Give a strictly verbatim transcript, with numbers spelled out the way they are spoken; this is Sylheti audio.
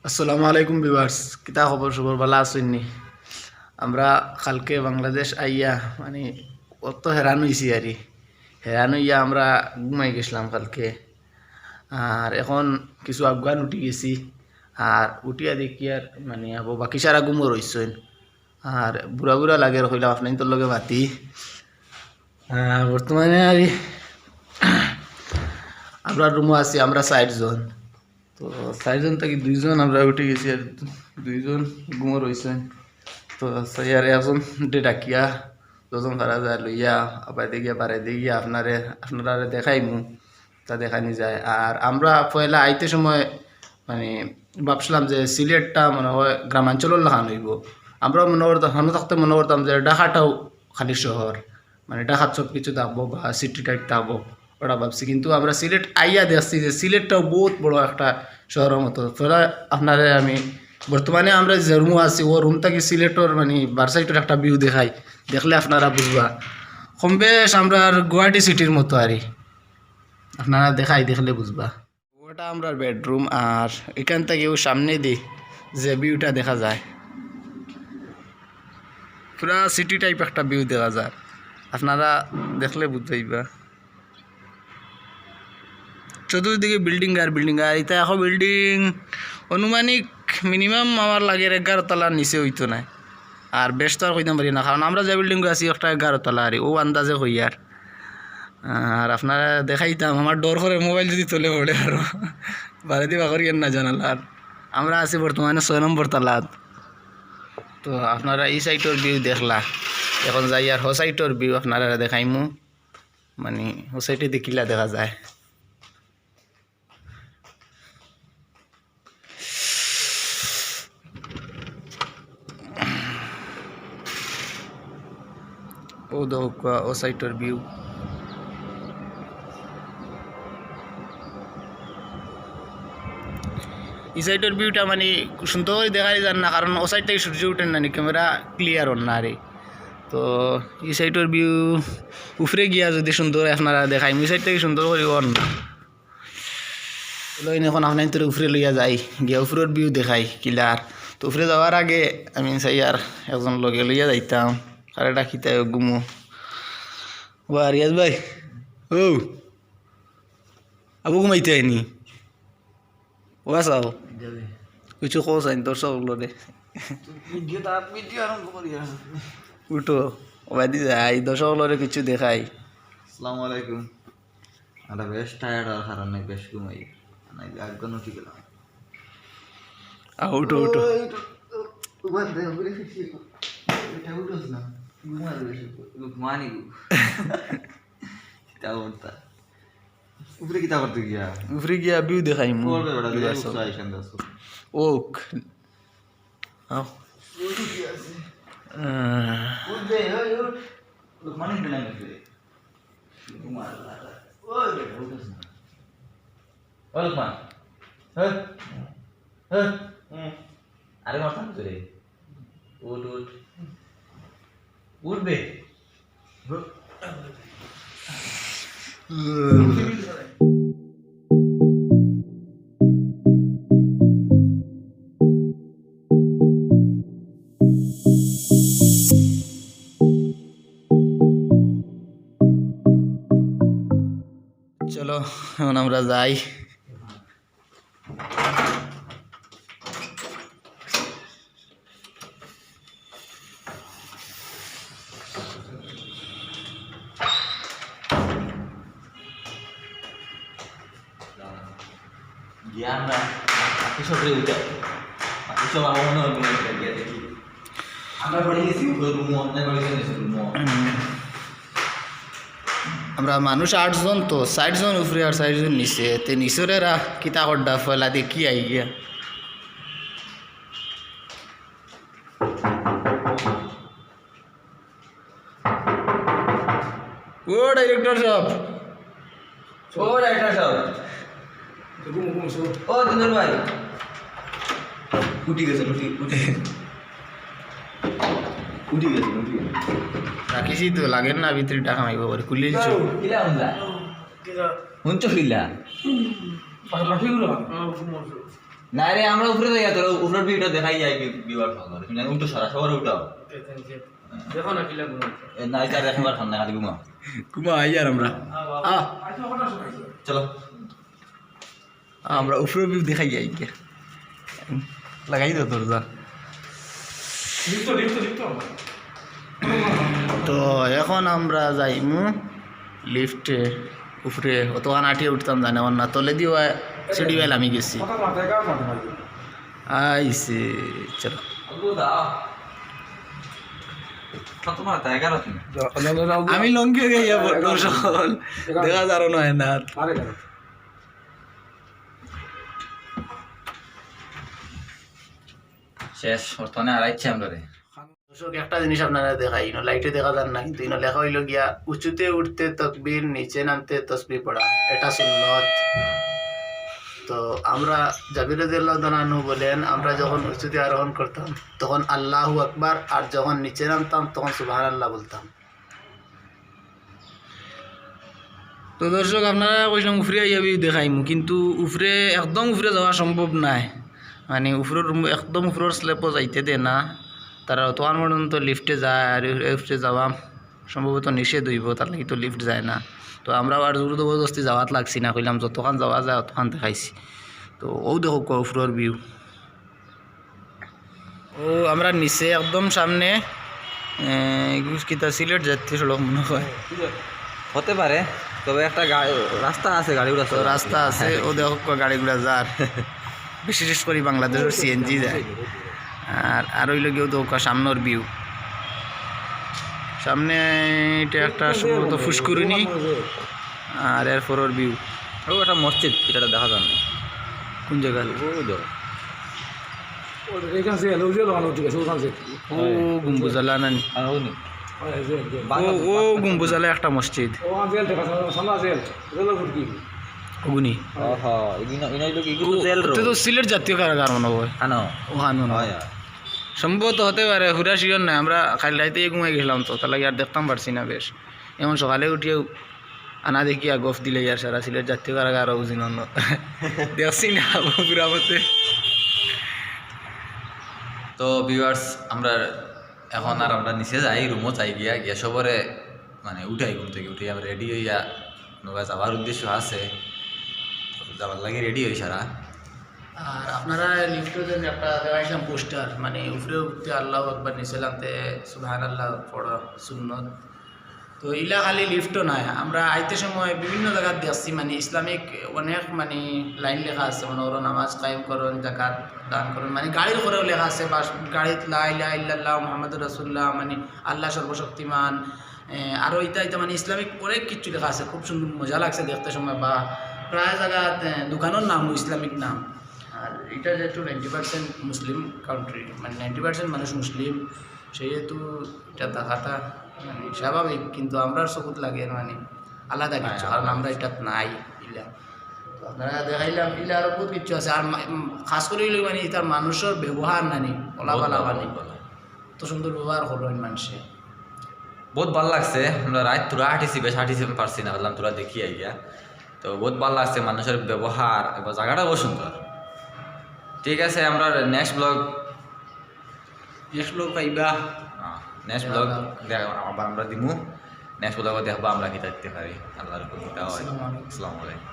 আসসালামু আলাইকুম ভিউয়ার্স, কিতা খবর সবর, ভালা আছইন নি? আমরা কালকে বাংলাদেশ আইয়া মানে অত হেরান অইছি আরি, হেরান অইয়া আমরা ঘুমাই গেছলাম কালকে। আর এখন কিছু আগুয়ান উঠি গেছি, আর উঠিয়া দেখি আর মানে আবো বাকি সারা ঘুমো রইছইন। আর বুড়া বুড়া লাগের, কইলাম আপনাইনতর লগে মাতি। আহ, বর্তমানে আরি আমরা রুমো আছি, আমরা চাইরজন। তো চাইরজন থাকি দুইজন আমরা উঠি গেছি, আর দুইজন ঘুমো রইছইন। তো চাই আর একজনরে ডাকিয়া, দুইজন পারা যায় লইয়া, আবার দেখিয়া বাড়াই দেখিয়া আপনারে, আপনারারে দেখাইমু, তা দেখানি যায়। আর আমরা পয়লা আইতে সময় মানে ভাবছিলাম যে সিলেটটা মনে হয় গ্রামাঞ্চলর লাখান অইবো। আমরা মনে করতাম, হনো থাকতে মনে করতাম যে ঢাকাটাও খালি শহর, মানে ঢাকাত সব কিছু থাকবো বা সিটি টাইপ থাকবো, ওটা ভাবছি। কিন্তু আমরা সিলেট আইয়া দেখছি যে সিলেটটাও বহুত বড় একটা শহরর মতো। পয়লা আপনারে আমি বর্তমানে আমরা যে রুমো আছি, ও রুম থাকি সিলেটর মানে বারসাইটর একটা ভিউ দেখাই, দেখলে আপনারা বুঝবা। কম বেশ আমরার গুয়াহাটি সিটির মতো আরি, আপনারা দেখাই, দেখলে বুঝবা। ওটা আমরার বেডরুম, আর এখান থাকি ও সামনেদি যে ভিউটা দেখা যায়, পুরা সিটি টাইপ একটা ভিউ দেখা যায়, আপনারা দেখলে বুঝবাইবা। চতুর্দিকে বিল্ডিং আর বিল্ডিং, আর ইটা এখন বিল্ডিং আনুমানিক মিনিমাম আমার লাগের এগারো তলার নিচে অইতো নায়। আর বেশ তো আর কইতাম পারি না, কারণ আমরা যে বিল্ডিং আছি একটা এগারো তলা আরি, ও আন্দাজে কইয়ার। আর আপনারে দেখাইতাম, আমার ডর করে মোবাইল যদি তলে পড়ে আরো। বারেদি বার করিয়ার না জানালার। আমরা আছি বর্তমানে ছয় নম্বর তলাত। তো আপনারা ই সাইটর ভিউ দেখলা, এখন যাই আর হো সাইটর ভিউ আপনারারে দেখাইমু, মানে হো সাইটেদি কিলা দেখা যায়। ও দেখউক্কা, ও সাইটর ভিউ। ই সাইটর ভিউটা মানে সুন্দর করি দেখাই যার না, কারণ ও সাইড থাকি সূর্য উঠের না নি, ক্যামেরা ক্লিয়ার অর না রে। তো ই সাইটর ভিউ উপরে গিয়া যদি সুন্দর আপনারারে দেখাইমু, ই সাইড থাকি সুন্দর করি অর না। লইন এখন আপনাইনতরে উপরে লইয়া যাই, গিয়া উপরর ভিউ দেখাই কিলার। তো উপরে যাওয়ার আগে আমি চাই আর একজন লগে লইয়া যাইতাম, কারে ডাকিতাম ঘুমো। ওয়া রিয়াজ ভাই, ও আবু ঘুমাইতে আইনি। ওয়া চাও। যাবে। কিছু কও চাইন দর্শক অকলরে। ভিডিও তা, ভিডিও আরম্ভ করি আর। উঠো, ওবাদি যাই, দর্শক অকলরে কিছু দেখাই। আসসালামু আলাইকুম। আমরা বেশ টায়ার্ড আর কারণে বেশ ঘুমাই। নাইলে আগুয়ান উঠি গেলাম। আ, উঠো, উঠো। ওই তো, ও, ওবার দে, ওগুলো ফিক্স করো। এটা উঠোস না। ঘুমার বেশি। ঘুমানি গো। কিতা করতা? উপরে কিতা করতে গিয়া? উপরে গিয়া ভিউ দেখাইমু। করবে বেটা, ভিউ দেখে আছে। উঠছে আইসেন দাস। ওক। আও। ওই তো কি আছে? আহ। উঠবে, ওই, ওই। লোকমানে দিলাম উপরে। ঘুমার। ওই বেটা, উঠোস না। ও লোকমান। হ্যাঁ? হ্যাঁ? হুম। আরে মাথা ধরে। উঠ, উঠ। উঠবে। চলো, এখন আমরা যাই। গিয়া আমরা বাকি সবরে উঠে, বাকি সব আমার মনে হয় ঘুমাই গেছে, গিয়া দেখি। আমরা পড়ে গেছি উপরে রুমো, আপনার বাড়ি গেছে রুমো। আমরা মানুষ আটজন তো, চাইরজন উপরে আর চাইরজন নিচে। তে নিচরেরা কিতা করডা ফয়লা দেখি আই গিয়া। ও ডাইরেক্টর সাহেব, ও ডাইরেক্টর সাহেব। ঘুম, ঘুম, শো। ও দুজন ভাই। উঠি গেছে, উঠি, উঠি। উঠি গেছে, উঠি গেছে। রাখিছি তো, লাগের না, ভিতরে টাকা মাইব করে, খুলিলছো। কিলা হুনলা? কিলা? হুনছো কিলা? পাশাপাশি গুলো। না রে, আমরা উপরে যাই, তোর উপরের ভিউটা দেখাই যায়, ভিউয়ার সকল। তুমি উঠো, সারা সবার উঠাও। দেখো না, কিলা ঘুমাইছে। এ, না, এটা দেখাবার খান না, খালি ঘুমাও। ঘুমা আই আর আমরা। আহ। চলো। আমরা উপরের ভিউ দেখাই যাই গিয়া। লাগাই দাও দরজা। Lift, lift, lift. তো এখন আমরা যাইমু লিফটে উপরে, অতখান আটিয়া উঠতাম জানে না, তলেদি সিঁড়ি বেয়ে লামি গেছি। আইছে, চলো। আমি লঙ্গি গিয়া দর্শক দেখা যার না, না। শেষ, বর্তমানে হারাইছে আমরা রে। দর্শক, একটা জিনিস আপনারা দেখাই, ইনো লাইটে দেখা যার না, কিন্তু ইনো লেখা অইলো গিয়া, উঁচুতে উঠতে তকবীর, নিচে নামতে তসবিহ পড়া, এটা সুন্নত। তো আমরা, জাবির রাদিয়াল্লাহু তাআলা আনহু বলেন, আমরা যখন উঁচুতে আরোহণ করতাম, তখন আল্লাহু আকবার, আর যখন নিচে নামতাম, তখন সুবহানাল্লাহ বলতাম। তো দর্শক, আপনারা কইছিলাম উপরে আইয়া ভিউ দেখাইমু, কিন্তু উপরে, একদম উপরে যাওয়া সম্ভব নায়। মানে উপরের রুম, একদম উপরের স্ল্যাবও যাইতে দেয় না। তারা অতখান পর্যন্ত লিফটে যায়, আর উপরে যাওয়া সম্ভবত নিষেধ অইবো, তার লাগি তো লিফট যায় না। তো আমরাও আর জোর জবরদস্তি যাওয়াত লাগছি না, কইলাম যতখান যাওয়া যায় অতখান দেখাইছি। তো অউ দেখউক্কা উপরের ভিউ। অউ আমরা নিচে একদম সামনে, এ, এগুলো কিতা সিলেট জাতীয় সড়ক মনে হয়। হতে পারে, তবে একটা গা-, রাস্তা আছে, গাড়ি ঘোড়া তো চলে। রাস্তা আছে, অউ দেখউক্কা গাড়ি ঘোড়া যার। বিশেষ করি বাংলাদেশর সিএনজি যায়। আর, আর অইলো গিয়া অউ দেখউক্কা সামনের ভিউ। সামনে এটা একটা সম্ভবত ফুসকুরিনি। আর এরপরের ভিউ। অউ একটা মসজিদ, এটা দেখা যার না। কোন জাগাত? অউ দেখো। অউ গম্বুজালা নানি? অউ, অউ গম্বুজালা একটা মসজিদ। অগুনি। অউ তো সিলেট জাতীয় কারাগার মনে হয়। অখান মনে হয়। সম্ভবত হতে পারে, হুরা শিওর নায়। আমরা কাইল রাইতে ঘুমাই গেছিলাম তো, তার লাগি আর দেখতাম পারছি না বেশ। এখন সকালে উঠিয়া আনা দেখিয়া গফ দিলে ইয়ার সারা সিলেট জাতীয় কারাগার অউ জিনন। দেখছি না পুরা মতে। তো ভিউয়ার্স, আমরা এখন আর আমরা নিচে যাই, রুমো যাই গিয়া, গিয়া সবরে মানে উঠাই, ঘুম থাকি উঠাই আমরা রেডি অইয়া নৌকা যাওয়ার উদ্দেশ্য আছে, তো যাওয়ার লাগি রেডি অই সারা। আর আপনারা লিফটে যে একটা দেখাইছিলাম পোস্টার, মানে উপরে উঠতে আল্লাহু আকবার, নিচে নামতে সুবহানাল্লাহ পড়া সুন্নত। তো ইলা খালি লিফটও নায়, আমরা আইতে সময় বিভিন্ন জাগাত দেখছি, মানে ইসলামিক অনেক মানে লাইন লেখা আছে, মনে করো নামাজ কায়েম করুন, জাকাত দান করুন, মানে গাড়ির উপরেও লেখা আছে, বা গাড়িত লা ইলাহা ইল্লাল্লাহ মুহাম্মাদুর রাসূলুল্লাহ, মানে আল্লাহ সর্বশক্তিমান, এ, আরো ইতা ইতা মানে ইসলামিক অনেক কিছু লেখা আছে, খুব সুন্দর, মজা লাগছে দেখতে সময়। বা প্রায় জাগাত, এ, দোকানর নামও ইসলামিক নাম। আর ইটা যেহেতু নাইনটি পার্সেন্ট মুসলিম কান্ট্রি, মানে নাইনটি পার্সেন্ট মানুষ মুসলিম, সেহেতু ইটা দেখাটা মানে স্বাভাবিক, কিন্তু আমরার চকুত লাগে মানে আলাদা কিছু, কারণ আমরা ইটাত নাই ইলা। তো আপনারা দেখাইলাম, ইলা আরো বহুত কিছু আছে। আর মা-, উম, খাস করি অইলো মানে ইতার মানুষর ব্যবহার নানি, ওলা বহুত পালা ভালা, মানে। বহুত ভালা। অত সুন্দর ব্যবহার করইন মানষে। বহুত ভালা লাগছে। আমরা রাইত থুড়া হাঁটিছি, বেশ হাঁটিছি পারছি না, ভাবলাম থুড়া দেখি আইগিয়া। তো বহুত ভালা লাগছে মানুষর ব্যবহার এবং জাগাটা বহুত সুন্দর। ঠিক আছে, আমরা next vlog, next vlog পাইবা। হ্যাঁ, next vlog দেখ-, আবার আমরা দিমু। Next vlog দেখবা আমরা কিতা দিতে পারি। আল্লাহর হুকুম কিতা হয়। আসসালামু আলাইকুম। আসসালামু আলাইকুম।